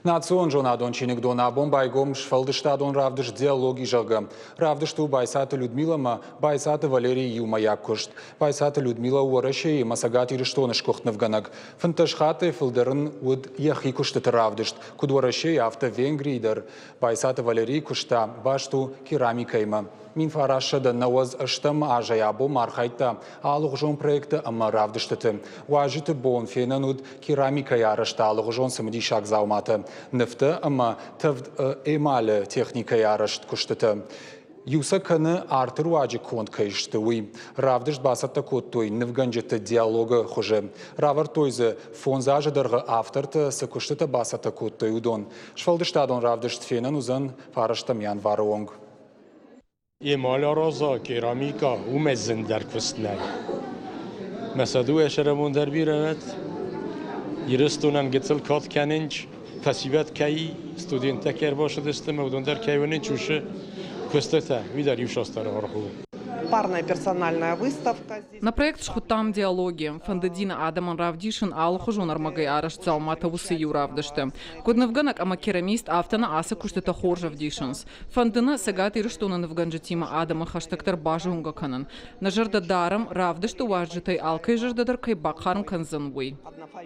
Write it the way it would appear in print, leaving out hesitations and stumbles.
Национ зонадон чиныгдон абон байгом сфӕлдыстадон равдыст «Диалоги», зӕгъгӕ. Равдыст у Байцаты Людмила ӕмӕ Байцаты Валерийы иумӕйаг куыст. Байцаты Людмила у Уӕрӕсейы ӕмӕ Цӕгат Ирыстоны сгуыхт нывгӕнӕг. 15 хаттӕй фылдӕр ын уыд йӕхи куыстыты равдыст, куыд Уӕрӕсейы, афтӕ Венгрийы дӕр. Байцаты Валерийы куыст та баст у керамикӕимӕ. 1998 азӕй абонмӕ архайдта алыгъуызон проекттӕ ӕмӕ равдыстыты. Уазджыты бон фенӕн уыд керамикӕйы арӕзт алыгъуызон цымыдисаг дзауматӕ, нывтӕ ӕмӕ тӕвд эмалы техникӕйы арӕзт куыстытӕ. Иу сӕ кӕны арты руаджы конд кӕй сты, уый. Равдыст бацӕттӕ кодтой нывгӕнджыты диалогы хуызы. Равӕрдтой дзы, фондз азы дӕргъы автортӕ цы куыстытӕ бацӕттӕ кодтой, уыдон. Сфӕлдыстадон равдыст фенӕн уыдзӕн фарӕстӕм январы онг. Эмаль араза, керамика, уымӕй зындӕр куыст нӕй. Мӕ сӕ дыууӕ сӕрӕбон дӕр бирӕ уӕд. Ирыстонӕн гыццыл кад кӕнынч, фӕсивӕд кӕй, студенттӕ кӕй ӕрбацыдысты ӕмӕ уыдон дӕр кӕй уынынч уыцы куыстытӕ, уый дӕр иу састары аргъ у. Парная персональная выставка. Нӕ проект схуыдтам «Диалоги». Фӕндыди нӕ адӕмӕн равдисын алыхуызон ӕрмӕгӕй арӕзт дзауматӕ уыцы иу равдысты. Куыд нывгӕнӕг ӕмӕ керамист, афтӕ нӕ ацы куыстытӕ хорз ӕвдисынц. Фӕнды нӕ Цӕгат Ирыстоны нывгӕнджытимӕ адӕмы хӕстӕгдӕр базонгӕ кӕнын. Нӕ зӕрдӕ дарӕм, равдысты уазджытӕй алкӕй зӕрдӕ дӕр кӕй бахъарм кӕндзӕн, уый.